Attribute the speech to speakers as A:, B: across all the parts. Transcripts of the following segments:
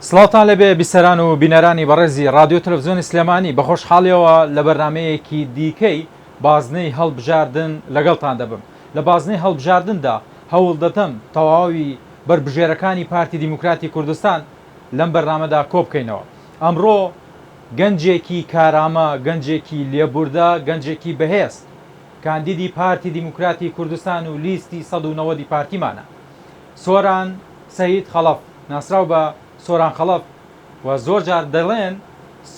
A: سڵاوتان لێبێ بیسەران و بینەرانی بەڕێزی ڕادیۆ تەلەفزیۆنی سلێمانی، بە خۆشحاڵیەوە لە بەرنامەیەکی دیکەی بازنەی هەڵبژاردن لەگەڵتان دەبم. لە بازنەی هەڵبژاردندا هەوڵ دەدەم تەواوی بەربژێرەکانی پارتی دیموکراتی کوردستان لەم بەرنامەدا کۆبکەینەوە. ئەمڕۆ گەنجێکی کارامە، گەنجێکی لێبوردە، گەنجێکی بەهێز، کاندیدی پارتی دیموکراتی کوردستان و لیستی 190 ی پارتیمانە. سۆران سەید خەڵەف، ناسراو بە سۆران خەڵەف و زۆر جار دەڵێن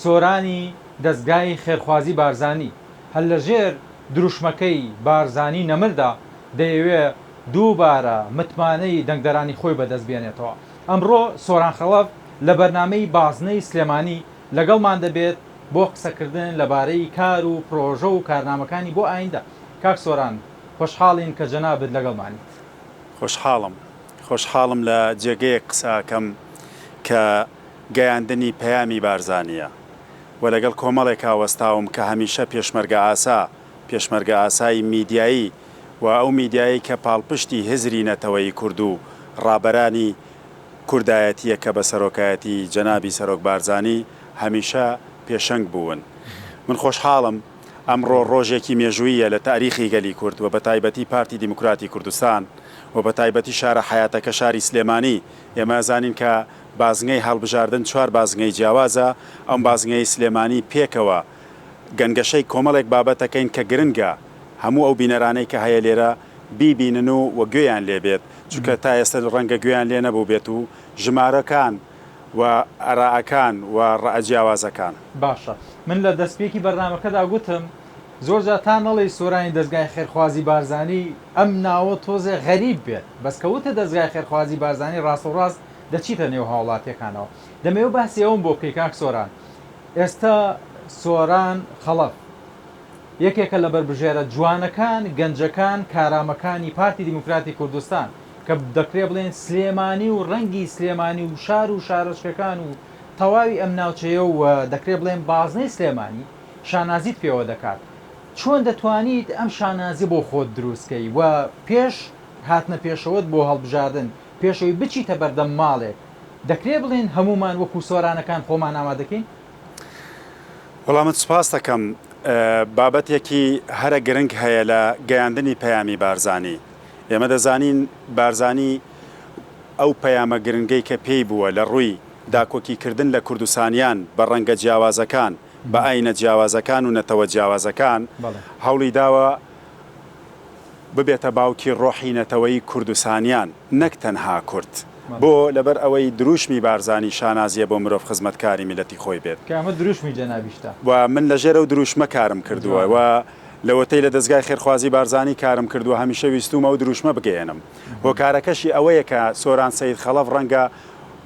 A: سۆرانی دەزگای خێرخوازی بارزانی، هەر لە ژێر دروشمەکەی بارزانی نەمردا دەیەوێ دووبارە متمانەی دەنگدەرانی خۆی بەدەست بێنێتەوە. ئەمڕۆ سۆران خەڵەف لە بەرنامەی بازنەی سلێمانی لەگەڵمان دەبێت بۆ قسەکردن لەبارەی کار و پرۆژە و کارنامەکانی بۆ ئایندە. کاک سۆران خۆشحاڵین کە جەنابت لەگەڵمانیت.
B: خۆشحاڵم. خۆشحاڵم لە جێگەیەک قسە ئەکەم کە گەیاندنی پەیامی بارزانییە و لەگەڵ کۆمەڵێکا وەستاوم کە هەمیشە پێشمەرگە ئاسا، پێشمەرگە ئاسای میدیایی و ئەو میدیایەی کە پاڵپشتی هزری نەتەوەیی کورد و ڕابەرانی کوردایەتییە کە بە سەرۆکایەتی جەنابی سەرۆک بارزانی هەمیشە پێشەنگ بوون. من خۆشحاڵم ئەمڕۆ ڕۆژێکی مێژووییە لە تاریخی گەلی کورد و بەتایبەتی پارتی دیموکراتی کوردستان و بەتایبەتی شارە حەیاتەکە شاری سلێمانی، ئێمە ئەزانین کە بازنەی هەڵبژاردن چوار بازنەی جیاوازە، ئەم بازنەی سلێمانی پێکەوە گەنگەشەی کۆمەڵێک بابەت ئەکەین کە گرنگە هەموو ئەو بینەرانەی کە هەیە لێرە بیبینن و و گوێیان لێ بێت چونکە تا ئێستا ڕەنگە گوێیان لێ نەبووبێت و ژمارەکان و ئەرائەکان و ڕەئە جیاوازەکان.
A: باشە من لە دەستپێکی بەرنامەکەدا گوتم زۆر جار تا نەڵێی سۆرانی دەزگای خێرخوازی بارزانی ئەم ناوە تۆزێ غەریب بێت بەس کە وتت دەزگای خێرخوازی بارزانی ڕاستەوڕاست دەچیتە نێو هاوڵاتیەکانەوە دەمەوێ باسی ئەوەم بۆ بکەی کاک سۆران ئێستا سۆران خەڵەف یەکێکە لە بەربژێرە جوانەکان گەنجەکان کارامەکانی پارتی دیموکراتی کوردستان کە دەکرێ بڵێین سلێمانی و ڕەنگی سلێمانی و شار و شارۆچکەکان و تەواوی ئەم ناوچەیە و دەکرێ بڵێن بازنەی سلێمانی شانازیت پێوە دەکات چۆن دەتوانیت ئەم شانازیە بۆ خۆت دروست کەی و پێش هاتنە پێشەوەت بۆ هەڵبژاردن پێش ئەوەی بچیتە بەردەم ماڵێک دەکرێ بڵێین هەموومان وەکو سۆرانەکان خۆمان ئامادەکەین؟
B: وەڵا من سوپاست دەکەم بابەتێکی هەرە گرنگ هەیە لە گەیاندنی پەیامی بارزانی ئێمە دەزانین بارزانی ئەو پەیامە گرنگەی کە پێی بووە لە ڕووی داکۆکی کردن لە کوردستانیان بە ڕەنگە جیاوازەکان، بە ئاینە جیاوازەکان و نەتەوە جیاوازەکان، هەوڵی داوە ببێتە باوکی ڕۆحی نەتەوەیی کوردستانیان نەک تەنها کورد. بۆ؟ لەبەر ئەوەی دروشمی بارزانی شانازیە بۆ مرۆڤ خزمەتکاری میللەتی خۆی بێت.
A: کە ئەمە دروشمی جەنابیشتە.
B: و من لە ژێر ئەو دروشمە کارم کردووە و لەوەتەی لە دەزگای خێرخوازی بارزانی کارم کردووە هەمیشە ویستوومە ئەو دروشمە بگەیەنم. هۆکارەکەشی ئەوەیە کە سۆران سەید خەڵەف ڕەنگە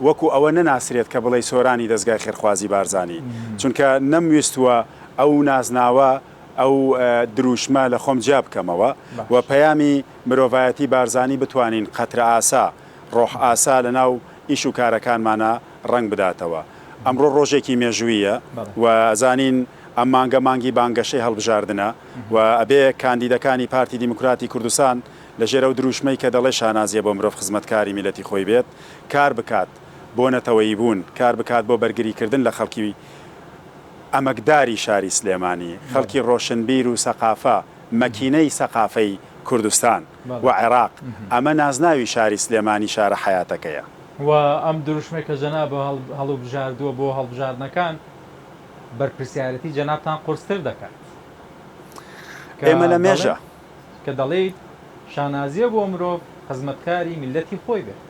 B: وەکو ئەوە نەناسرێت کە بڵێی سۆرانی دەزگای خێرخوازی بارزانی، چونکە نەمویستووە ئەو نازناوە، ئەو دروشمە لە خۆم جیا بکەمەوە و پەیامی مرۆڤایەتی بارزانی بتوانین قەترەئاسا، ڕۆحئاسا لەناو ئیش و کارەکانمانا ڕەنگ بداتەوە. ئەمڕۆ ڕۆژێکی مێژووییە و ئەزانین ئەم مانگە مانگی بانگەشەی هەڵبژاردنە و ئەبێ کاندیدەکانی پارتی دیموکراتی کوردستان لە ژێر ئەو دروشمەی کە دەڵێ شانازیە بۆ مرۆڤ خزمەتکاری میللەتی خۆی بێت کار بکات بۆ نەتەوەیی بوون، کار بکات بۆ بەرگری کردن لە خەڵکی ئەمەکداری شاری سلێمانی، خەڵکی ڕۆشنبیر و سەقافە، مەکینەی سەقافەی کوردستان و عێراق، ئەمە نازناوی شاری سلێمانی شارە حەیاتەکەیە.
A: و ئەم دروشمەی کە جەنابت هەڵوبژاردووە بۆ هەڵبژاردنەکان بەرپرسیارێتی جەنابتان قورستر دەکات. کە
B: ئێمە لە مێژە.
A: کە دەڵێیت شانازیە بۆ مرۆڤ خزمەتکاری میللەتی خۆی بێت.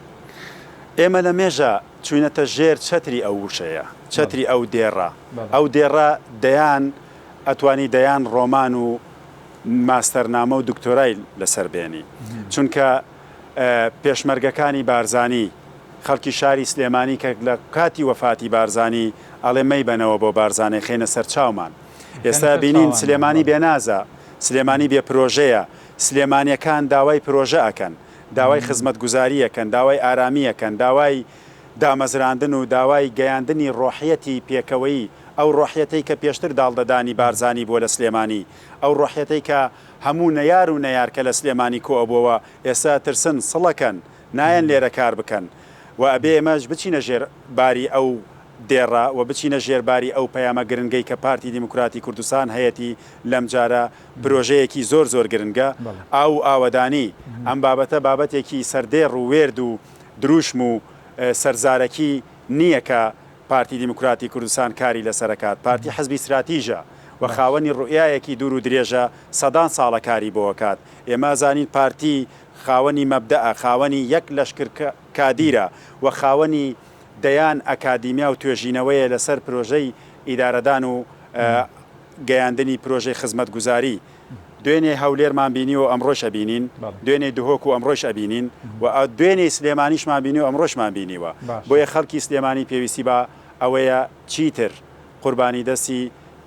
B: ئێمە لە مێژە چووینەتە ژێر چەتری ئەو وشەیە، چەتری ئەو دێڕە. ئەو دێڕە دەیان ئەتوانی دەیان ڕۆمان و ماستەرنامە و دکتۆرای لەسەر بێنی. چونکە پێشمەرگەکانی بارزانی، خەڵکی شاری سلێمانی کە لە کاتی وەفاتی بارزانی ئەڵێ مەیبەنەوە بۆ بارزان ئەیخەینە سەر چاومان. ئێستا بینین سلێمانی بێ نازە، سلێمانی بێ پرۆژەیە، سلێمانیەکان داوای پرۆژە ئەکەن، داوای خزمەتگوزاری ئەکەن، داوای ئارامی ئەکەن، داوای دامەزراندن و داوای گەیاندنی ڕۆحیەتی پێکەوەیی، ئەو ڕۆحیەتەی کە پێشتر داڵدەدانی بارزانی بووە لە سلێمانی، ئەو ڕۆحیەتەی کە هەموو نەیار و نەیار کە لە سلێمانی کۆئەبۆوە ئێستا ئەترسن سڵەکەن نایەن لێرە کار بکەن. و ئەبێ ئێمەش بچینە ژێر باری ئەو دێڕە و بچینە ژێر باری ئەو پەیامە گرنگەی کە پارتی دیموکراتی کوردستان هەیەتی لەم جارە پرۆژەیەکی زۆر زۆر گرنگە ئاو و ئاوەدانی ئەم بابەتە بابەتێکی سەردێڕ و وێرد و دروشم و سەرزارەکی نییە کە پارتی دیموکراتی کوردستان کاری لەسەر ئەکات پارتی حزبی ستراتیژە و خاوەنی ڕوئیایەکی دوور و درێژە سەدان ساڵە کاری بۆ ئەکات ئێمە ئەزانین پارتی خاوەنی مەبدەئە خاوەنی یەک لەشکر کادیرە و خاوەنی دەیان ئەکادیمیا و توێژینەوەیە لەسەر پرۆژەی ئیدارەدان و گەیاندنی پرۆژەی خزمەتگوزاری. دوێنێ هەولێرمان بینی و ئەمڕۆش ئەبینین، دوێنێ دهۆک و ئەمڕۆش ئەبینین و دوێنێی سلێمانیشمان بینی و ئەمڕۆشمان بینیوە. بۆیە خەڵکی سلێمانی پێویستی بە ئەوەیە چیتر قوربانی دەستی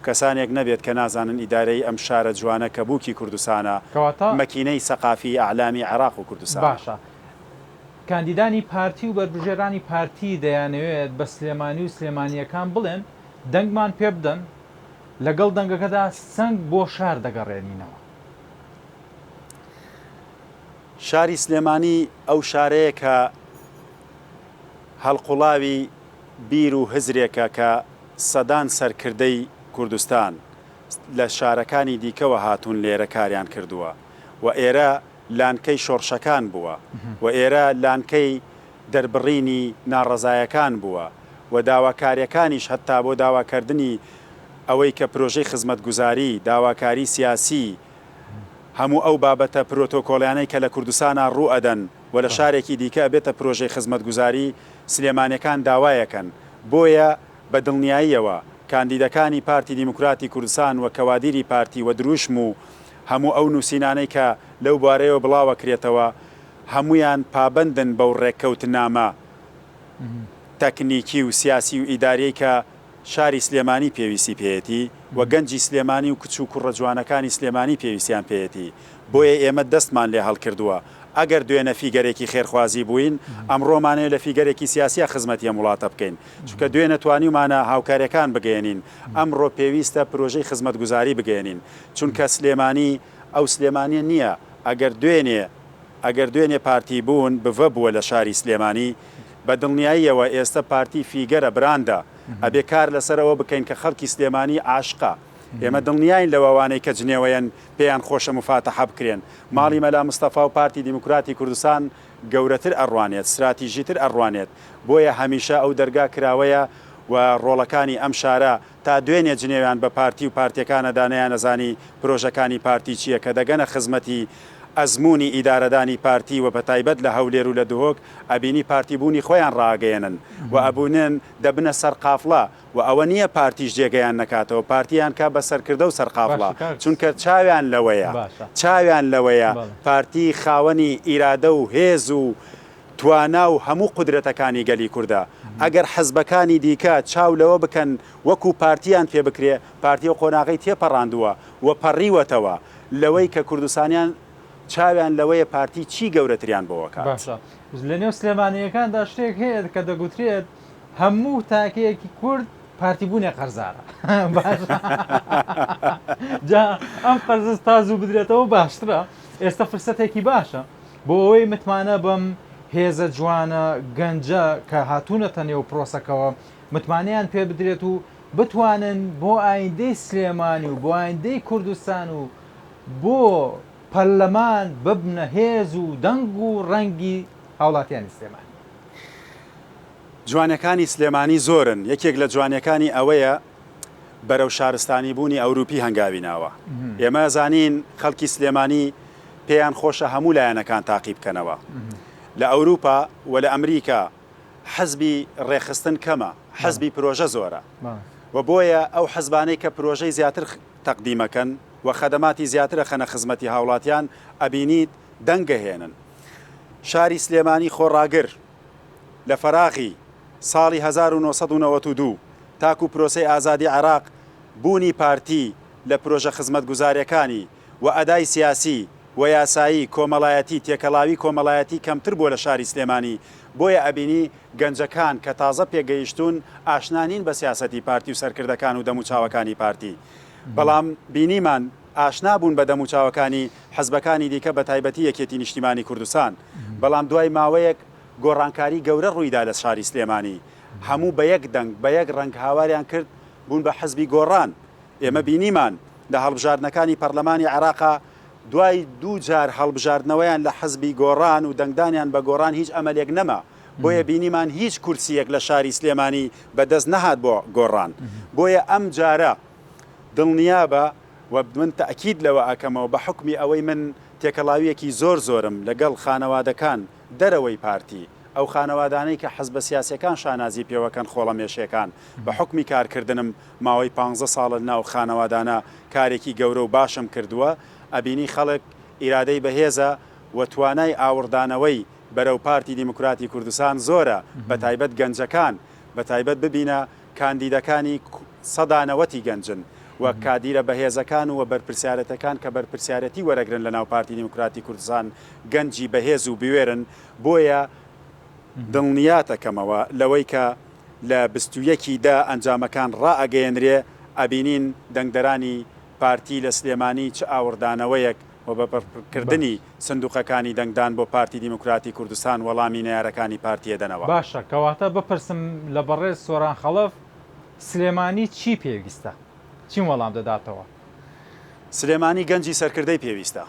B: کەسانێک نەبێت کە نازانن ئیدارەی ئەم شارە جوانە کە بووکی کوردستانە، مەکینەی سەقافی ئەعلامی عێراق و کوردستانە.
A: باشە کاندیدانی پارتی و بەربژێرانی پارتی دەیانەوێت بە سلێمانی و سلێمانییەکان بڵێن دەنگمان پێبدەن، لەگەڵ دەنگەکەدا سەنگ بۆ شار دەگەڕێنینەوە.
B: شاری سلێمانی ئەو شارەیە کە هەڵقوڵاوی بیر و هزرێکە کە سەدان سەرکردەی کوردستان لە شارەکانی دیکەوە هاتوون لێرە کاریان کردووە و ئێرە لانکەی شۆڕشەکان بووە و ئێرە لانکەی دەربڕینی ناڕەزایەکان بووە و داواکاریەکانیش هەتا بۆ داواکەردنی ئەوەی کە پرۆژەی خزمەتگوزاری، داواکاری سیاسی، هەموو ئەو بابەتە پرۆتۆکۆڵیانەی کە لە کوردستانا ڕوو ئەدەن و لە شارێکی دیکە ئەبێتە پرۆژەی خزمەتگوزاری، سلێمانیەکان داوایەکەن. بۆیە بە دڵنیاییەوە کاندیدەکانی پارتی دیموکراتی کوردستان و کەوادیری پارتی و دروشم و هەموو ئەو نووسینانەی کە لەو بارەیەوە بڵاوەکرێتەوە هەموویان پابەندن بەو ڕێککەوتنامە تەکنیکی و سیاسی و ئیداریەی کە شاری سلێمانی پێویستی پێیەتی و گەنجی سلێمانی و کچ و کوڕە جوانەکانی سلێمانی پێویستیان پێیەتی بۆیە ئێمە دەستمان لێ هەڵکردووە ئەگەر دوێنە فیگەرێکی خێرخوازی بووین ئەمڕۆمانەوێ لە فیگەرێکی سیاسیا خزمەتی ئەم وڵاتە بکەین چونکە دوێنە توانیومانە هاوکاریەکان بگەیەنین ئەمڕۆ پێویستە پرۆژەی خزمەتگوزاری بگەیەنین چونکە سلێمانی ئەو سلێمانیە نیە ئەگەر دوێنێ ئەگەر دوێنێ پارتی بوون بڤە بووە لە شاری سلێمانی بە دڵنیاییەوە ئێستە پارتی فیگەرە براندە ئەبێ کار لەسەر ئەوە بکەین کە خەڵکی سلێمانی عاشقە ئێمە دڵنیاین لەوە ئەوانەی کە جنێوەیەن پێیان خۆشە موفاتەحە بکرێن ماڵی مەلا مستەفا و پارتی دیموکراتی کوردستان گەورەتر ئەڕوانێت ستراتیژیتر ئەڕوانێت بۆیە هەمیشە ئەو دەرگا کراوەیە و ڕۆڵەکانی ئەم شارە تا دوێنێ جنێویان بە پارتی و پارتیەکان ئەدا نەیانەزانی پرۆژەکانی پارتی چیە کە دەگەنە خزمەتی ئەزموونی ئیدارەدانی پارتی و بەتایبەت لە هەولێر و لە دهۆک ئەبینی پارتی بوونی خۆیان ڕائەگەیەنن و ئەبونن دەبنە سەرقافڵە و ئەوە نیە پارتیش جێگەیان نەکاتەوە پارتیان کا بە سەرکردە و سەرقافڵە
A: باشە کاک
B: چونکە چاویان لەوەیە
A: باشە
B: چاویان لەوەیە
A: بەڵێ.
B: پارتی خاوەنی ئیرادە و هێز و توانا و هەموو قودرەتەکانی گەلی کوردە، ئەگەر حزبەکانی دیکە چاو لەوە بکەن وەکو پارتیان پێ بکرێ، پارتی ئەو قۆناغەی تێپەڕاندووە و پەڕیوەتەوە لەوەی کە کوردستانیان چاویان لەوەیە پارتی چی گەورەتریان بۆ ئەکات.
A: باشە لەنێو سلێمانییەکاندا شتێک هەیە کە دەگوترێت هەموو تاکەیەکی کورد پارتی بوونێ قەرزارە باشە جا ئەم قەرزە تا زوو بدرێتەوە باشترە ئێستا فرسەتێکی باشە بۆ ئەوەی متمانە بەم هێزە جوانە گەنجە کە هاتوونەتە نێو پرۆسەکەوە متمانەیان پێ بدرێت و بتوانن بۆ ئایندەی سلێمانی و بۆ ئایندەی کوردستان و بۆ پەرلەمان ببنە هێز و دەنگ و ڕەنگی هاوڵاتیانی سلێمانی.
B: جوانیەکانی سلێمانی زۆرن، یەکێک لە جوانیەکانی ئەوەیە بەرەو شارستانی بوونی ئەوروپی هەنگاوی ناوە. ئێمە ئەزانین خەڵکی سلێمانی پێیان خۆشە هەموو لایەنەکان تاقی بکەنەوە. لە ئەوروپا و لە ئەمریکا حزبی ڕێکخستن کەمە، حزبی پرۆژە زۆرە و بۆیە ئەو حزبانەی کە پرۆژەی زیاتر تەقدیمەکەن و خەدەماتی زیاتر ئەخەنە خزمەتی هاوڵاتیان ئەبینیت دەنگ ئەهێنن. شاری سلێمانی خۆڕاگر لە فەراغی ساڵی 1992 تاکو پرۆسەی ئازادی عێراق بوونی پارتی لە پرۆژە خزمەتگوزاریەکانی و ئەدای سیاسی و یاسایی کۆمەڵایەتی تێکەڵاوی کۆمەڵایەتی کەمتر بووە لە شاری سلێمانی بۆیە ئەبینی گەنجەکان کە تازە پێگەیشتوون ئاشنا نین بە سیاسەتی پارتی و سەرکردەکان و دەموچاوەکانی پارتی بەڵام بینیمان ئاشنا بوون بە دەموچاوەکانی حزبەکانی دیکە بەتایبەتی یەکێتی نیشتیمانی کوردستان بەڵام دوای ماوەیەک. گۆڕانکاری گەورە ڕوویدا لە شاری سلێمانی هەموو بە یەک دەنگ بە یەک ڕەنگ هاواریان کرد بوون بە حزبی گۆڕان ئێمە بینیمان لە هەڵبژاردنەکانی پەرلەمانی عێراقا دوای دوو جار هەڵبژاردنەوەیان لە حزبی گۆڕان و دەنگدانیان بە گۆڕان هیچ ئەمەلێک نەما بۆیە بینیمان هیچ کورسیەک لە شاری سلێمانی بە دەست نەهات بۆ گۆڕان بۆیە ئەم جارە دڵنیابە و من تەئکید لەوە ئەکەمەوە بە حوکمی ئەوەی من تێکەڵاویەکی زۆر زۆرم لە گەڵ خانەوادەکان دەرەوەی پارتی ئەو خانەوادانەی کە حزبە سیاسیەکان شانازی پێوەکەن خۆڵەمێشێکان بە حوکمی کارکردنم ماوەی پانزە ساڵە لەناو خانەوادانە کارێکی گەورە و باشم کردووە، ئەبینی خەڵک ئیرادەی بەهێزە و توانای ئاوڕدانەوەی بەرەو پارتی دیموکراتی کوردستان زۆرە، بەتایبەت گەنجەکان، بەتایبەت ببینە کاندیدەکانی سەدا نەوەتی گەنجن و کادیرە بەهێزەکان و بەرپرسیارەتەکان کە بەرپرسیارەتی وەرەگرن لەناو پارتی دیموکراتی کوردستان گەنجی بەهێز و بوێرن، بۆیە دڵنیاتەکەمەوە لەوەی کە لە 21 ی دە ئەنجامەکان ڕائەگەیەنرێ، ئەبینین دەنگدەرانی پارتی لە سلێمانی چ ئاوڕدانەوەیەک و بە پڕکردنی سندوقەکانی دەنگدان بۆ پارتی دیموکراتی کوردستان وەڵامی نەیارەکانی پارتی ئەدەنەوە.
A: باشە کەواتە بپرسم لە بەڕێز سۆران خەڵەف، سلێمانی چی پێویستە؟ چیم وەڵام دەداتەوە؟
B: سلێمانی گەنجی سەرکردەی پێویستە.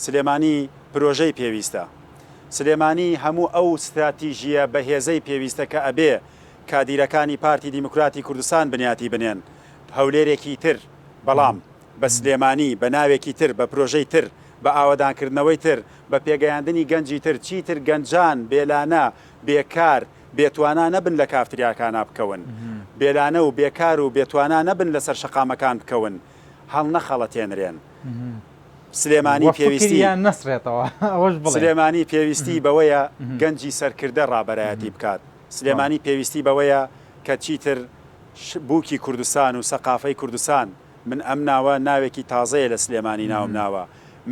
B: سلێمانی پرۆژەی پێویستە. سلێمانی هەموو ئەو ستراتیژییە بەهێزەی پێویستە کە ئەبێ کادیرەکانی پارتی دیموکراتی کوردستان بنیاتی بنێن. هەولێرێکی تر، بەڵام بە سلێمانی، بە ناوێکی تر، بە پرۆژەی تر، بە ئاوەدانکردنەوەی تر، بە پێگەیاندنی گەنجی تر، چیتر گەنجان بێلانە، بێکار، بێتوانا نەبن لە کافتریاکانا بکەون، بێلانە و بێکار و بێتوانا نەبن لەسەر شەقامەکان بکەون، هەڵنەخەڵەتێنرێن. سلێمانی
A: وە
B: پێویستی
A: فکریان نەسڕێتەوە ئەوەش بڵێین.
B: سلێمانی پێویستی بەوەیە گەنجی سەرکردە ڕابەرایەتی بکات. سلێمانی پێویستی بەوەیە کە چیتر بووکی کوردستان و سەقافەی کوردستان، من ئەم ناوە ناوێکی تازەیە لە سلێمانی ناوم ناوە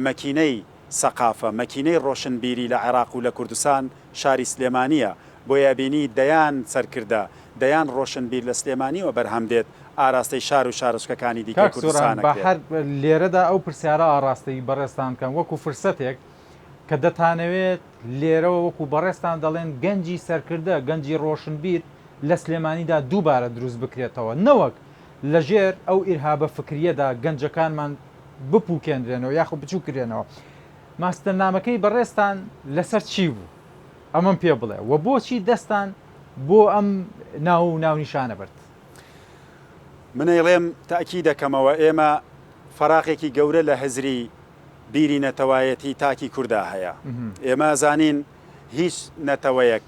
B: مەکینەی سەقافە، مەکینەی ڕۆشنبیری لە عێراق و لە کوردستان شاری سلێمانییە، بۆیە ئەبینی دەیان سەرکردە، دەیان ڕۆشنبیر لە سلێمانییەوە بەرهەم دێت ئاراستەی شار و شارۆچکەکانی دیکەی
A: کاک سۆران
B: کوردستان
A: با
B: ئەکرێت.
A: هەر لێرەدا ئەو پرسیارە ئاڕاستەی بەڕێزتان بکەم وەکو فرسەتێک کە دەتانەوێت لێرەوە وەکو بەڕێزتان دەڵێن گەنجی سەرکردە، گەنجی ڕۆشنبیر لە سلێمانیدا دووبارە دروست بکرێتەوە نەوەک لەژێر ئەو ئیرهابە فکرییەدا گەنجەکانمان بپوکێنرێنەوە یاخود بچوککرێنەوە. ماستەرنامەکەی بەڕێزتان لەسەر چی بوو؟ ئەمەم پێ بڵێ و بۆچی دەستان بۆ ئەم ناو و ناونیشانە برد؟
B: من ئەیڵێم تەئکیدەکەمەوە ئێمە فەراغێکی گەورە لە هزری بیری نەتەوایەتی تاکی کوردا هەیە. ئێمە ئەزانین هیچ نەتەوەیەک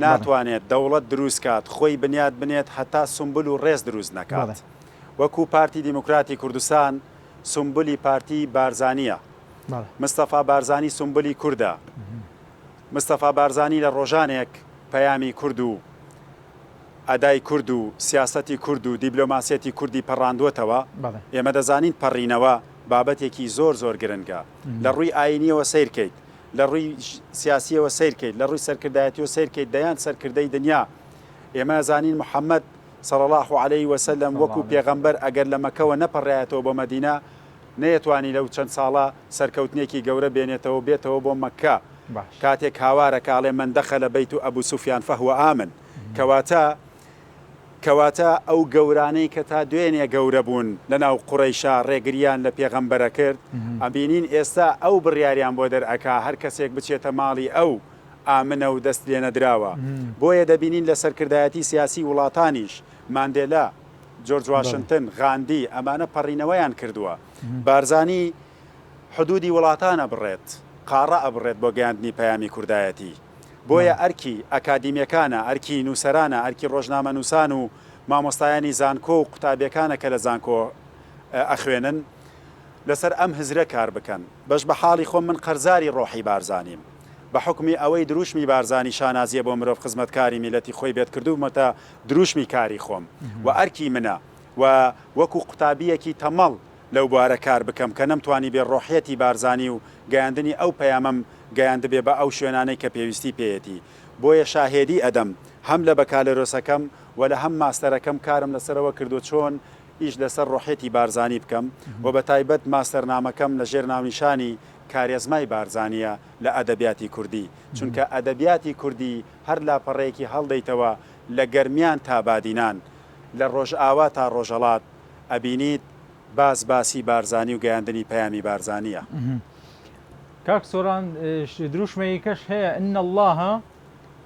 B: ناتوانێت دەوڵەت دروست کات، خۆی بنیات بنێت هەتا سومبول و ڕێز دروست نەکات. وەکو پارتی دیموکراتی کوردستان سومبولی پارتی بارزانییە. مستەفا بارزانی سومبولی کوردە. مستەفا بارزانی لە ڕۆژانێک پەیامی کورد و ئەدای کورد و سیاسەتی کورد و دیبلۆماسیەتی کوردی پەڕاندووەتەوە. ئێمە دەزانین پەڕینەوە بابەتێکی زۆر زۆر گرنگە. لە ڕووی ئایینییەوە سەیر کەیت، لە ڕووی سیاسییەوە سەیر کەیت، لە ڕووی سەرکردایەتییەوە سەیر کەیت، دەیان سەرکردەی دنیا ئێمە ئەزانین محەممەد، صلی اللە علیە وسلم، وەکوو پێغەمبەر ئەگەر لە مەکەوە نەپەڕایەتەوە بۆ مەدینە، نەیەتوانی لەو چەند ساڵە سەرکەوتنێکی گەورە بێنێتەوە و بێتەوە بۆ مەککە کاتێک هاوارەکا ئەڵێ من دخل بیت ابو سفیان فهو آمن کەواتە کەواتە ئەو گەورانەی کە تا دوێنێ گەورە بوون لەناو قوڕەیشا ڕێگریان لە پێغەمبەرە کرد ئەبینین ئێستا ئەو بڕیاریان بۆ دەرئەکا هەر کەسێک بچێتە ماڵی ئەو ئامنە و دەست لێنەدراوە بۆیە دەبینین لە سەرکردایەتی سیاسی وڵاتانیش ماندێلا جۆرج واشنتن، غاندی، ئەمانە پەڕینەوەیان کردووە. بارزانی حدودی وڵاتان ئەبڕێت، قاڕە ئەبڕێت بۆ گەیاندنی پەیامی کوردایەتی. بۆیە ئەرکی ئەکادیمیەکانە، ئەرکی نووسەرانە، ئەرکی ڕۆژنامەنووسان و مامۆستایانی زانکۆ و قوتابیەکانە کە لە زانکۆ ئەخوێنن، لەسەر ئەم هزرە کار بکەن. بەش بە حاڵی خۆم من قەرزاری ڕۆحی بارزانیم. بە حوکمی ئەوەی دروشمی بارزانی شانازیە بۆ مرۆڤ خزمەتکاری میللەتی خۆی بێت کردوومەتە دروشمی کاری خۆم و ئەرکی منە و وەکو قوتابییەکی تەمەڵ لەو بوارە کار بکەم کە نەمتوانیبێ ڕۆحیەتی بارزانی و گەیاندنی ئەو پەیامەم گەیاندبێ بە ئەو شوێنانەی کە پێویستی پێیەتی بۆیە شاهێدی ئەدەم هەم لە بەکالۆرۆسەکەم و لە هەم ماستەرەکەم کارم لەسەرەوە کردوە چۆن ئیش لەسەر ڕۆحیەتی بارزانی بکەم و بە تایبەت ماستەرنامەکەم لە ژێر ناونیشانی. کارێزمای بارزانییە لە ئەدەبیاتی کوردی، چونکە ئەدەبیاتی کوردی هەر لاپەڕەیەکی هەڵدەیتەوە لە گەرمیان تا بادینان، لە ڕۆژئاوا تا ڕۆژهەڵات ئەبینیت باس باسی بارزانی و گەیاندنی پەیامی بارزانییە.
A: کاک سۆران دروشمێکەش هەیە ان اللە.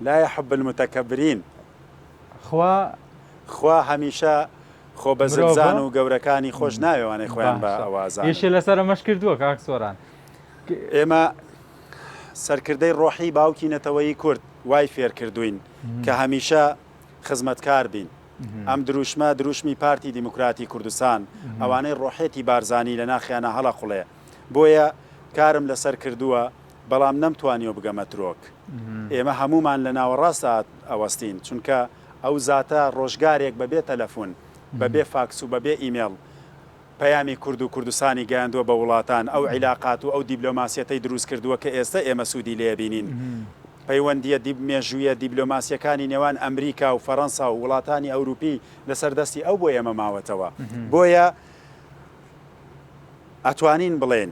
B: لا یحب المتکبرین.
A: خوا.
B: خوا هەمیشە خۆ بە زلزان و گەورەکانی خۆش ناوێ وانەی خۆیان بە ئەوە ئەزانن.
A: ئیشێ لەسەر ئەمەش کردووە کاک سۆران.
B: ئێمە سەرکردەی ڕۆحی باوکی نەتەوەیی کورد وای فێر کردووین کە هەمیشە خزمەتکار بین. ئەم دروشمە دروشمی پارتی دیموکراتی کوردستان ئەوانەی ڕۆحێتی بارزانی لە ناخیانا هەڵەقوڵێ. بۆیە کارم لەسەر کردووە بەڵام نەمتوانیوە بگەمە ترۆک. ئێمە هەموومان لە ناوەڕاستا ئەوەستین چونکە ئەو زاتە ڕۆژگارێک بە بێ تەلەفون، بە بێ فاکس و بە بێ ئیمێڵ پەیامی کورد و کوردستانی گەیاندووە بە وڵاتان، ئەو عیلاقات و ئەو دیبلۆماسیەتەی دروست کردووە کە ئێستە ئێمە سوودی لێ بینین. پەیوەندییە مێژوویە دیبلۆماسییەکانی نێوان ئەمریکا و فەرەنسا و وڵاتانی ئەوروپی لەسەر دەستی ئەو بۆ ئێمە ماوەتەوە. بۆیە ئەتوانین بڵێین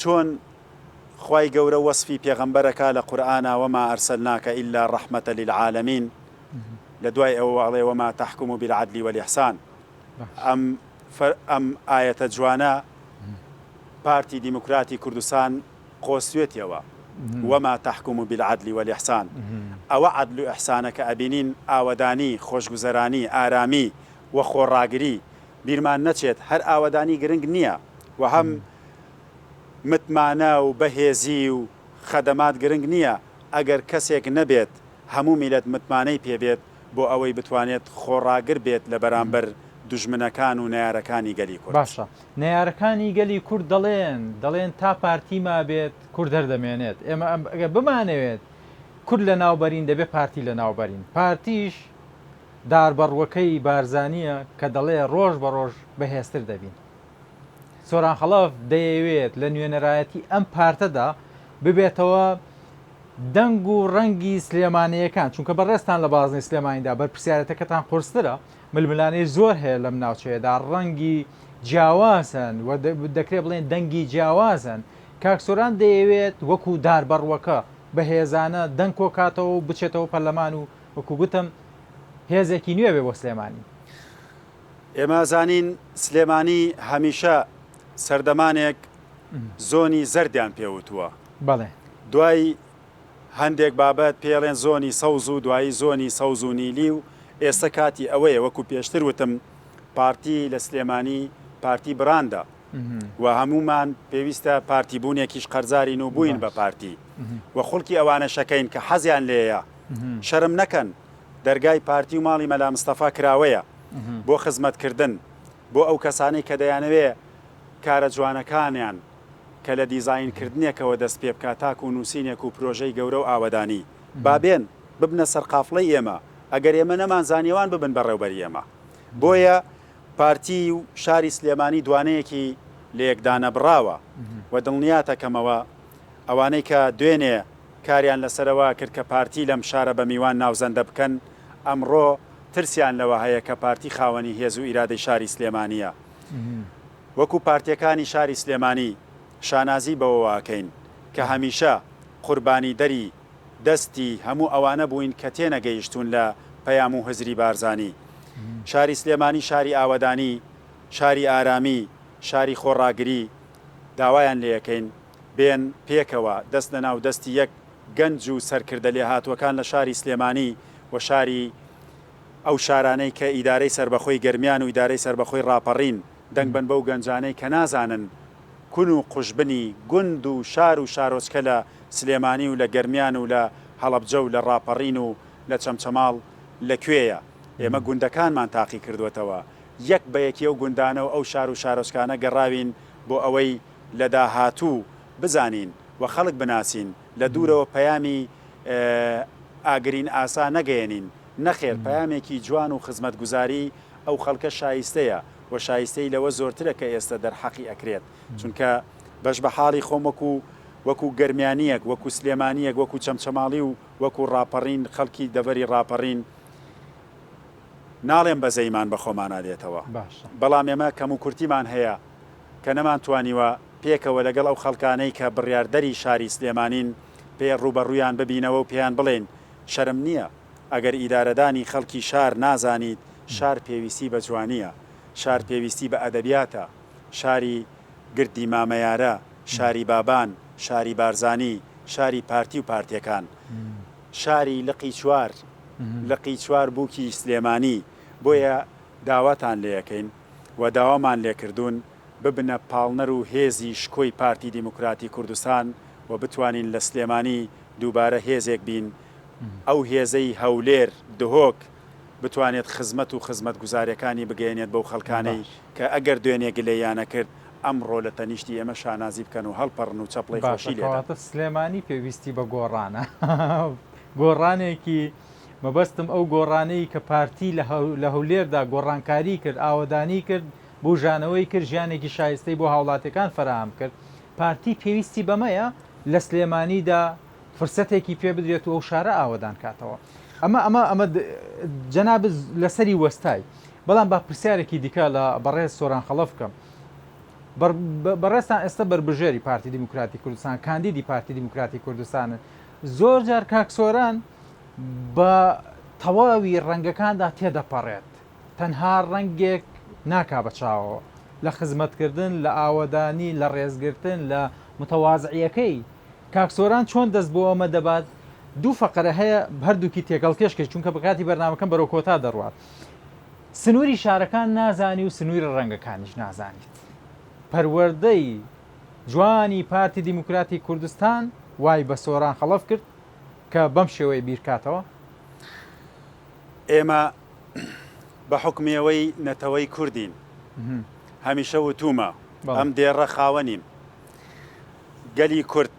B: چۆن خوای گەورە وەسفی پێغەمبەر ئەکا لە قورئانا وما ارسلناک الا رحمە للعالمین لە دوای ئەوەوە ئەڵێ وما تحکم بالعدل والاحسان ئەم ئەم ئایەتە جوانە پارتی دیموکراتی کوردستان قۆستوێتیەوە وما تحکم بالعدل والاحسان ئەوە عەدل و ئیحسانە کە ئەبینین ئاوەدانی خۆشگوزەرانی ئارامی و خۆڕاگری بیرمان نەچێت هەر ئاوەدانی گرنگ نییە و هەم متمانە و بەهێزی و خەدەمات گرنگ نییە، ئەگەر کەسێک نەبێت هەموو میلەت متمانەی پێ بێت بۆ ئەوەی بتوانێت خۆڕاگر بێت لە بەرامبەر دوژمنەکان و نەیارەکانی گەلی کورد.
A: باشە نەیارەکانی گەلی کورد دەڵێن دەڵێن تا پارتی مابێت کورد هەر دەمێنێت ئێمە ئەگەر بمانەوێت کورد لەناو بەرین دەبێت پارتی لەناو بەرین پارتیش داربەڕووەکەی بارزانییە کە دەڵێ ڕۆژ بە ڕۆژ بەهێزتر دەبین. سۆران خەڵەف دەیەوێت لە نوێنەرایەتی ئەم پارتەدا ببێتەوە دەنگ و ڕەنگی سلێمانییەکان، چونکە بەڕێزتان لە بازنەی سلێمانیدا بەرپرسیارێتەکەتان قورسترە، ململانێی زۆر هەیە لەم ناوچەیەدا، ڕەنگی جیاواز هەن و دەکرێت بڵێین دەنگی جیاواز هەن. کاک سۆران دەیەوێت وەکو داربەڕووەکە بەهێزانە دەنگ کۆکاتەوە و بچێتەوە پەرلەمان و وەکو گوتم هێزێکی نوێ بێ بۆ سلێمانی.
B: ئێمە ئەزانین سلێمانی هەمیشە سەردەمانێک زۆنی زەردیان پێ وتووە.
A: بەڵێ.
B: دوای هەندێک بابەت پێڵێن زۆنی سەوز و دوایی زۆنی سەوز و نیلی و ئێستە کاتی ئەوەیە وەکو پێشتر وتم پارتی لە سلێمانی پارتی بڕاندە و هەموومان پێویستە پارتی بوونێکیش قەرزارین و بووین بە پارتی و خوڵکی ئەوانەشەکەین کە حەزیان لێیە شەرم نەکەن دەرگای پارتی و ماڵی مەلا مستەفا کراوەیە بۆ خزمەتکردن بۆ ئەو کەسانەی کە دەیانەوێ کارە جوانەکانیان کە لە دیزاین کردنێکەوە دەست پێ بکا تاکو نووسینێک و پرۆژەی گەورە و ئاوەدانی با بێن ببنە سەرقافڵەی ئێمە ئەگەر ئێمە نەمانزانی ئەوان ببن بەڕێوبەری ئێمە بۆیە پارتی و شاری سلێمانی دوانەیەکی لەیەکدانەبڕاوە و دڵنیاتەکەمەوە ئەوانەی کە دوێنێ کاریان لەسەرەوە کرد کە پارتی لەم شارە بە میوان ناوزەندە بکەن، ئەمڕۆ ترسیان لەوە هەیە کە پارتی خاوەنی هێز و ئیرادەی شاری سلێمانییە. وەکو پارتییەکانی شاری سلێمانی شانازی بەوەوە ئەکەین کە هەمیشە قوربانیدەری دەستی هەموو ئەوانە بووین کە تێنەگەیشتوون لە پەیام و هزری بارزانی. شاری سلێمانی شاری ئاوەدانی، شاری ئارامی، شاری خۆڕاگری، داوایان لێیەکەین بێن پێکەوە دەست لەناو دەستی یەک گەنج و سەرکردە لێهاتووەکان لە شاری سلێمانی و شاری ئەو شارانەی کە ئیدارەی سەربەخۆی گەرمیان و ئیدارەی سەربەخۆی ڕاپەڕین دەنگ بەن بەو گەنجانەی کە نازانن کون و قوژبنی گوند و شار و شارۆچکە لە سلێمانی و لە گەرمیان و لە هەڵەبجە و لە ڕاپەڕین و لە چەمچەماڵ لە کوێیە. ئێمە گوندەکانمان تاقی کردووەتەوە یەک بە یەکی ئەو گوندانە و ئەو شار و شارۆچکانە گەڕاوین بۆ ئەوەی لە داهاتوو بزانین و خەڵک بناسین، لە دوورەوە پەیامی ئاگرین ئاسا نەگەیەنین، نەخێر پەیامێکی جوان و خزمەتگوزاری ئەو خەڵکە شایستەیە و شایستەی لەوە زۆرترە کە ئێستە دەرحەقی ئەکرێت، چونکە بەش بە حاڵی خۆم وەکو وەکو گەرمیانییەک، وەکو سلێمانییەک، وەکو چەمچەماڵی و وەکو ڕاپەڕین خەڵکی دەڤەری ڕاپەڕین ناڵێم بەزەیمان بە خۆمانا دێتەوە، بەڵام ئێمە کەموکورتیمان هەیە. کە نەمانتوانیوە پێکەوە لەگەڵ ئەو خەڵکانەی کە بڕیاردەری شاری سلێمانین پێ ڕووبەڕوویان ببینەوە و پێیان بڵێین شەرم نییە ئەگەر ئیدارەدانی خەڵکی شار نازانیت، شار پێویستی بە جوانییە، شار پێویستی بە ئەدەبیاتە، شاری گردی مامەیارە، شاری بابان، شاری بارزانی، شاری پارتی و پارتیەکان، شاری لقی چوار، لقی چوار بووکی سلێمانی، بۆیە داواتان لێیەکەین و داوامان لێکردوون ببنە پاڵنەر و هێزی شکۆی پارتی دیموکراتی کوردستان و بتوانین لە سلێمانی دووبارە هێزێک بین ئەو هێزەی هەولێر، دهۆک بتوانێت خزمەت و خزمەتگوزاریەکانی بگەیەنێت بەو خەڵکانەی
A: باش.
B: کە ئەگەر دوێنێ گلەییانە کرد ئەمڕۆ لە تەنیشتی ئێمە شانازی بکەن و هەڵپەڕن و چەپڵەی
A: باشە
B: خۆشی لێدەن.
A: کەواتە سلێمانی پێویستی بە گۆڕانە گۆڕانێکی مەبەستم ئەو گۆڕانەی کە پارتی لە هەولێردا گۆڕانکاری کرد ئاوەدانی کرد بوژانەوەی کرد ژیانێکی شایستەی بۆ هاوڵاتیەکان فەراهەم کرد پارتی پێویستی بەمەیە لە سلێمانیدا فرسەتێکی پێ بدرێت و ئەو شارە ئاوەدان کاتەوە ئەمە ئەمە ئەمە جەنابت لەسەری وەستای بەڵام با پرسیارێکی دیکە لە بەڕێز سۆران خەڵەف بکەم بەڕێزتان ئێستا بەربژێری پارتی دیموکراتی کوردستان کاندیدی پارتی دیموکراتی کوردستانن زۆر جار کاک سۆران بە تەواوی ڕەنگەکاندا تێدەپەڕێت تەنها ڕەنگێک ناکا بە چاوەوە لە خزمەتکردن لە ئاوەدانی لە ڕێزگرتن لە متەوازعیەکەی کاک سۆران چۆن دەست بۆ ئەمە دەبات دوو فەقەرە هەیە هەردووکی تێکەڵکێش کەی چونکە بەکاتی بەرنامەکەم بەرەو کۆتا دەڕوات سنووری شارەکان نازانی و سنووری ڕەنگەکانیش نازانیت پەروەردەی جوانی پارتی دیموکراتی کوردستان وای بە سۆران خەڵەف کرد کە بەم شێوەیە بیرکاتەوە.
B: ئێمە بە حوکمی ئەوەی نەتەوەی کوردین هەمیشە وتوومە ئەم دێڕە خاوەنیم گەلی کورد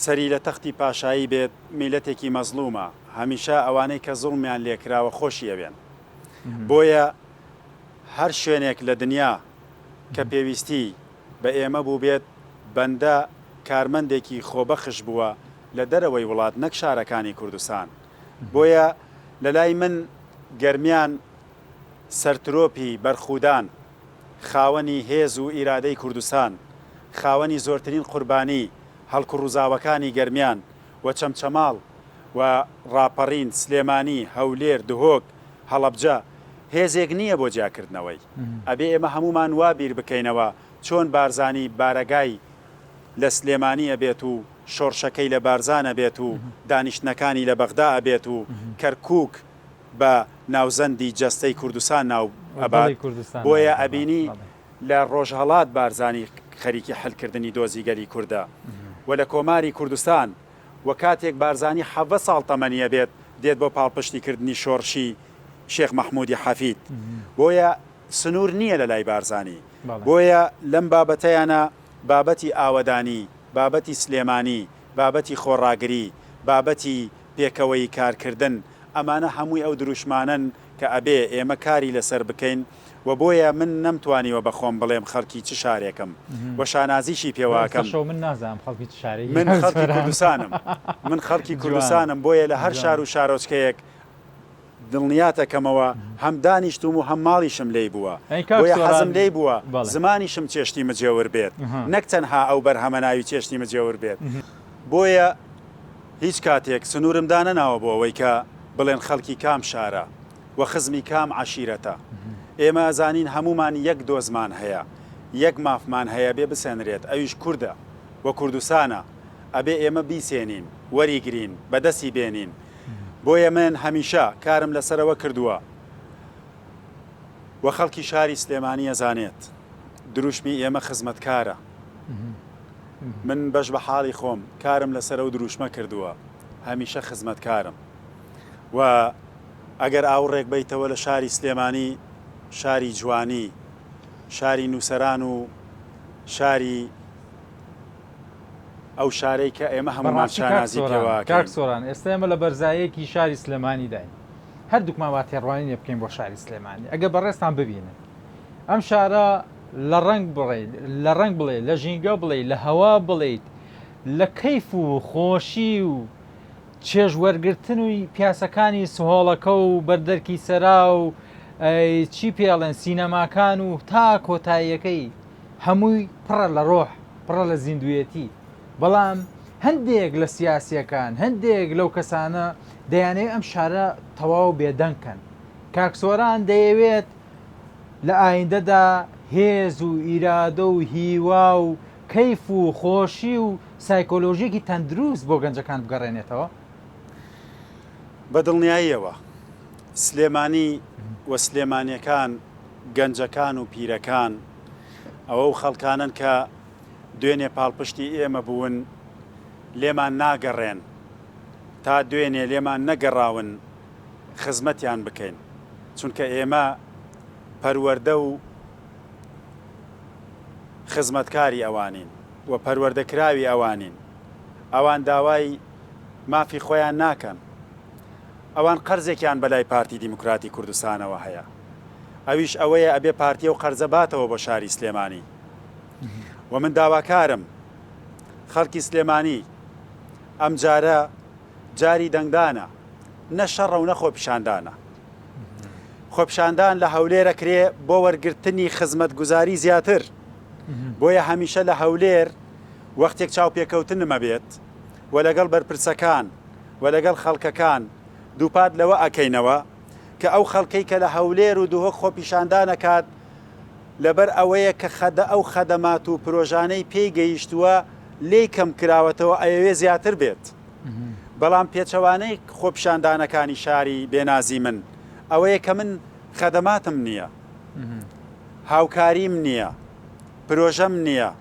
B: سەری لە تەختی پاشایی بێت میلەتێکی مەزڵومە هەمیشە ئەوانەی کە زوڵمیان لێکراوە خۆشی ئەوێن بۆیە هەر شوێنێک لە دنیا کە پێویستی بە ئێمە بووبێت بەندە کارمەندێکی خۆبەخش بووە لە دەرەوەی وڵات نەک شارەکانی کوردستان بۆیە لەلای من گەرمیان سەرترۆپی بەرخودان، خاوەنی هێز و ئیرادەی کوردستان، خاوەنی زۆرترین قوربانی هەڵکوڕوزاوەکانی گەرمیان و چەمچەماڵ و ڕاپەڕین، سلێمانی، هەولێر، دهۆک، هەڵەبجە، هێزێک نییە بۆ جیاکردنەوەی. ئەبێ ئێمە هەموومان وا بیر بکەینەوە چۆن بارزانی بارەگای لە سلێمانی ئەبێت و شۆڕشەکەی لە بارزان ئەبێت و دانیشتنەکانی لە بەغدا ئەبێت و کەرکوک بە ناوزەندی جەستەی کوردستان ناو ئەبات، بۆیە ئەبینی لە ڕۆژهەڵات بارزانی خەریکی حلکردنی دۆزی گەلی کوردە و لە کۆماری کوردستان و کاتێک بارزانی 17 ساڵ تەمەنی ئەبێت دێت بۆ پاڵپشتی کردنی شۆڕشی شێخ مەحمودی حەفید بۆیە سنور نییە لە لای بارزانی بۆیە لەم بابەتەیانە بابەتی ئاوەدانی، بابەتی سلێمانی، بابەتی خۆڕاگری، بابەتی پێکەوەیی کارکردن، ئەمانە هەمووی ئەو دروشمانەن کە ئەبێ ئێمە کاری لەسەر بکەین و بۆیە من نەمتوانیوە بە خۆم بڵێم خەڵکی چ شارێکم و شانازیشی پێوە ئەکەم. من خەڵکی کوردستانم، من خەڵکی کوردستانم بۆیە لە هەر شار و شارۆچکەیەک دڵنیات ئەکەمەوە هەم دانیشتووم و هەم ماڵیشم لێی بووە بۆیە حەزم لێی بووە زمانیشم چێشتی مجێور بێت نەک تەنها ئەو بەرهەمە ناوی چێشتی مجێور بێت بۆیە هیچ کاتێک سنوورم دانەناوە بۆ ئەوەی کە بڵێن خەڵکی کام شارە و خزمی کام عەشیرەتە ئێمە ئەزانین هەموومان یەک دۆزمان هەیە یەک مافمان هەیە بێ بسەنرێت ئەویش کوردە و کوردستانە ئەبێ ئێمە بیسێنین وەریگرین بەدەستی بێنین بۆیە من هەمیشە کارم لەسەر ئەوە کردووە و خەڵکی شاری سلێمانی ئەزانێت دروشمی ئێمە خزمەتکارە. من بەش بە حاڵی خۆم کارم لەسەر ئەو دروشمە کردووە هەمیشە خزمەتکارم و ئەگەر ئاوڕێک بەیتەوە لە شاری سلێمانی شاری جوانی شاری نووسەران و شاری ئەو شارەی کە ئێمە هەموومان
A: بەڕاستی کاک
B: شانازی
A: سۆران،
B: پێوە
A: کاک
B: ئەکەین.
A: سۆران ئێستا ئێمە لە بەرزاییەکی شاری سلێمانیداین هەردووکمان با تێڕوانینێ بکەین بۆ شاری سلێمانی ئەگەر بەڕێزتان ببینن ئەم شارە لە ڕەنگ بڵێیت لە ڕەنگ بڵێ لە ژینگە بڵێ لە هەوا بڵێیت لە کەیف و خۆشی و چێژ وەرگرتن و پیاسەکانی سهۆڵەکە و بەردەرکی سەرا و چی پێڵێن سینەماکان و تا کۆتاییەکەی هەمووی پڕە لە ڕۆح. پڕە لە زیندوویەتی، بەڵام هەندێک لە سیاسییەکان، هەندێک لەو کەسانە دەیانەوێت ئەم شارە تەواو بێدەنگ کەن. کاک سۆران دەیەوێت لە ئایندەدا هێز و ئیرادە و هیوا و کەیف و خۆشی و سایکۆلۆژییەکی تەندروست بۆ گەنجەکان بگەڕێنێتەوە؟
B: بە دڵنیاییەوە سلێمانی و سلێمانییەکان، گەنجەکان و پیرەکان، ئەوە و خەڵکانەن کە دوێنێ پاڵپشتی ئێمە بوون، لێمان ناگەڕێن، تا دوێنێ لێمان نەگەڕاون خزمەتیان بکەین، چونکە ئێمە پەروەردە و خزمەتکاری ئەوانین و پەروەردەکراوی ئەوانین، ئەوان داوای مافی خۆیان ناکەن، ئەوان قەرزێکیان بەلای پارتی دیموکراتی کوردستانەوە هەیە، ئەویش ئەوەیە ئەبێ پارتی ئەو قەرزە باتەوە بۆ شاری سلێمانی و من داواکارم خەڵکی سلێمانی ئەمجارە جاری دەنگدانە نە شەڕە و نە خۆپیشاندانە. خۆپیشاندان لە هەولێر ئەکرێ بۆ وەرگرتنی خزمەتگوزاری زیاتر، بۆیە هەمیشە لە هەولێر وەختێک چاوپێکەوتنم ئەبێت و لەگەڵ بەرپرسەکان و لەگەڵ خەڵکەکان دووپات لەوە ئەکەینەوە کە ئەو خەڵکەی کە لە هەولێر و دهۆک خۆپیشاندان ئەکات لەبەر ئەوەیە کە خەدە ئەو خەدەمات و پرۆژانەی پێی گەیشتووە لێی کەم کراوەتەوە ئەیەوێ زیاتر بێت. بەڵام پێچەوانەی خۆپیشاندانەکانی شاری بێنازی من ئەوەیە کە من خەدەماتم نییە، هاوکاریم نییە، پرۆژەم نییە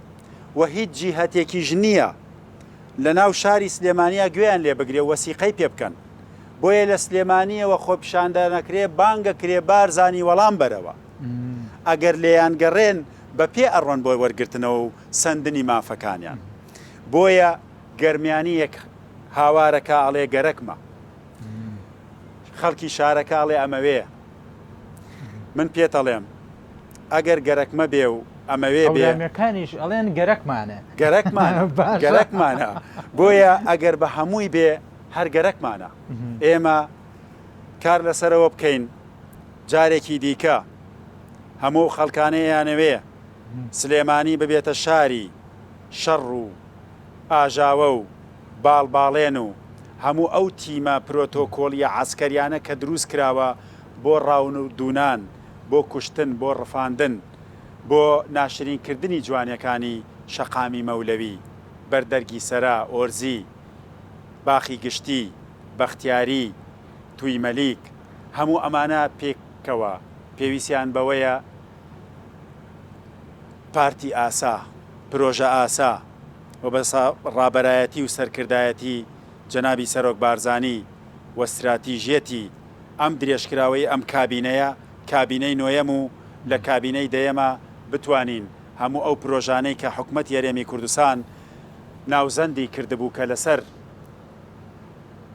B: و هیچ جیهەتێکیش نییە لە ناو شاری سلێمانیا گوێیان لێ بگرێ و وەسیقەی پێ بکەن. بۆیە لە سلێمانییەوە خۆپیشاندانەکرێ بانگەکرێ بارزانی وەڵام بەرەوە. ئەگەر لێیان گەڕێن بە پێ ئەڕۆن بۆ وەرگرتنەوە و سەندنی مافەکانیان. بۆیە گەرمیانییەک هاوارەکا ئەڵێ گەرەکمە. خەڵکی شارەکە ئەڵێ ئەمەوێ. من پێتەڵێم ئەگەر گەرەکمە بێ و ئەمەوێ بێ.
A: هەورامیەکانیش ئەڵێن گەرەکمانە.
B: گەرەکمانە. گەرەکمانە. بۆیە ئەگەر بە هەمووی بێ هەر گەرەکمانە. ئێمە کار لەسەرەوە بکەین جارێکی دیکە هەموو ئەو خەڵکانەی ئەیانەوێ سلێمانی ببێتە شاری شەڕ و ئاژاوە و باڵ باڵێن و هەموو ئەو تیمە پرۆتۆکۆڵیە عەسکەریانە کە دروست کراوە بۆ ڕاونودونان، بۆ کوشتن، بۆ ڕفاندن، بۆ ناشرین کردنی جوانیەکانی شەقامی مەولەوی، بەردەرگی سەرا، ئۆرزی، باخی گشتی، بەختیاری، توی مەلیک، هەموو ئەمانە پێکەوە پێویستیان بەوەیە پارتی ئاسا، پرۆژە ئاسا و بە ڕابەرایەتی و سەرکردایەتی جەنابی سەرۆک بارزانی و ستراتیژیەتی ئەم درێژکراوەی ئەم کابینەیە، کابینەی نۆیەم و لە کابینەی دەیەما بتوانین هەموو ئەو پرۆژانەی کە حکومەتی هەرێمی کوردستان ناوزەندی کردبوو کە لەسەر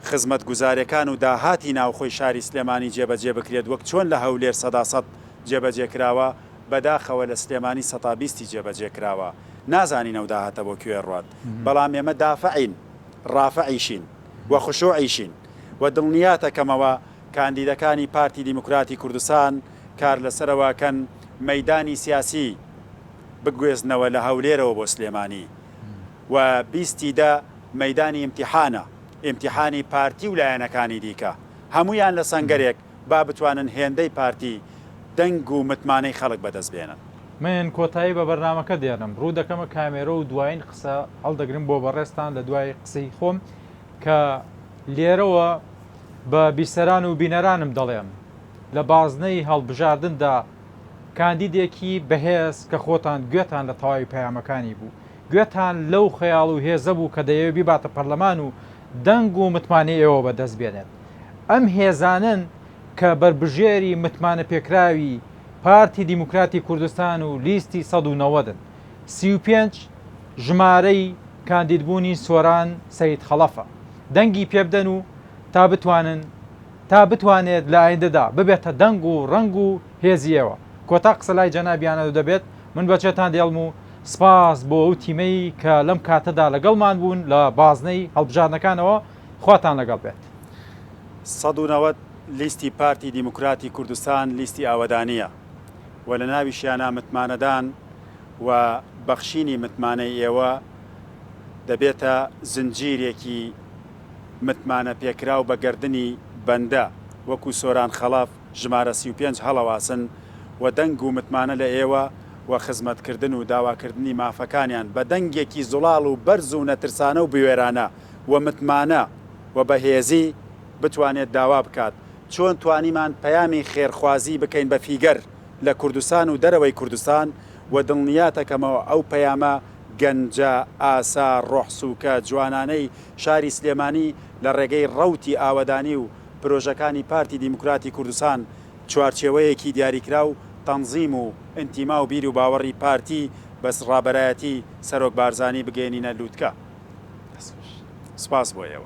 B: خزمەتگوزارەکان و داهاتی ناوخۆی شاری سلێمانی جێبەجێ بکرێت وەک چۆن لە هەولێر سەدا سەد جێبەجێ کراوە، بەداخەوە لە سلێمانی سەتا بیستی جێبەجێ کراوە، نازانین ئەو داهاتە بۆ کوێ ڕوات، بەڵام ئێمە دافعین، ڕافعیشین و خشوعیشین و دڵنیاتەکەمەوە کاندیدەکانی پارتی دیموکراتی کوردستان کار لەسەرەوە ئەکەن مەیدانی سیاسی بگوێزنەوە لە هەولێرەوە بۆ سلێمانی و بیستی دە مەیدانی ئیمتیحانە، ئیمتیحانی پارتی و لایەنەکانی دیکە هەموویان لە سەنگەرێک با بتوانن هێندەی پارتی دەنگ و متمانەی خەڵک بەدەست بێنن.
A: من کۆتایی بە بەرنامەکە دێنم، ڕوو دەکەمە کامێرە و دوایین قسە هەڵدەگرم بۆ بەڕێزتان لە دوای قسەی خۆم کە لێرەوە بە بیسەران و بینەرانم دەڵێم لە بازنەی هەڵبژاردندا کاندیدێکی بەهێز کە خۆتان گوێتان لە تەواوی پەیامەکانی بوو گوێتان لەو خەیاڵ و هێزە بوو کە دەیەوێت بیباتە پەرلەمان و دەنگ و متمانەی ئێوە بەدەست بێنێت. ئەم هێزانەن کە بەربژێری متمانەپێکراوی پارتی دیموکراتی کوردستان و لیستی 190 ن. 35 ژمارەی کاندیدبوونی سۆران سەید خەڵەفە. دەنگی پێبدەن و تا بتوانن تا بتوانێت لە ئایندەدا ببێتە دەنگ و ڕەنگ و هێزی ئێوە. کۆتا قسە لای جەنابیانە دەبێت، من بەجێتان دێڵم و سپاس بۆ ئەو تیمەی کە لەم کاتەدا لەگەڵمان بوون لە بازنەی هەڵبژاردنەکانەوە، خواتان لەگەڵ بێت.
B: 190 لیستی پارتی دیموکراتی کوردستان لیستی ئاوەدانییە و لە ناویشیانا متمانەدان و بەخشینی متمانەی ئێوە دەبێتە زنجیرێکی متمانە پێکراو بە گەردنی بەندە وەکو سۆران خەڵەف ژمارە 35 هەڵەواسن و دەنگ و متمانە لە ئێوە و خزمەتکردن و داواکردنی مافەکانیان بە دەنگێکی زوڵاڵ و بەرز و نەترسانە و بوێرانە و متمانە و بەهێزی بتوانێت داوا بکات. چۆن توانیمان پەیامی خێرخوازی بکەین بە فیگەر لە کوردستان و دەرەوەی کوردستان و دڵنیاتەکەمەوە ئەو پەیامە گەنجە ئاسا ڕۆح سوکە جوانانەی شاری سلێمانی لە ڕێگەی ڕەوتی ئاوەدانی و پرۆژەکانی پارتی دیموکراتی کوردستان چوارچێوەیەکی دیاریکراو تەنزیم و ئینتیما و بیر و باوەڕی پارتی بە ڕابەرایەتی سەرۆک بارزانی بگەیەنینە لوتکە. سوپاس بۆ ئێوە.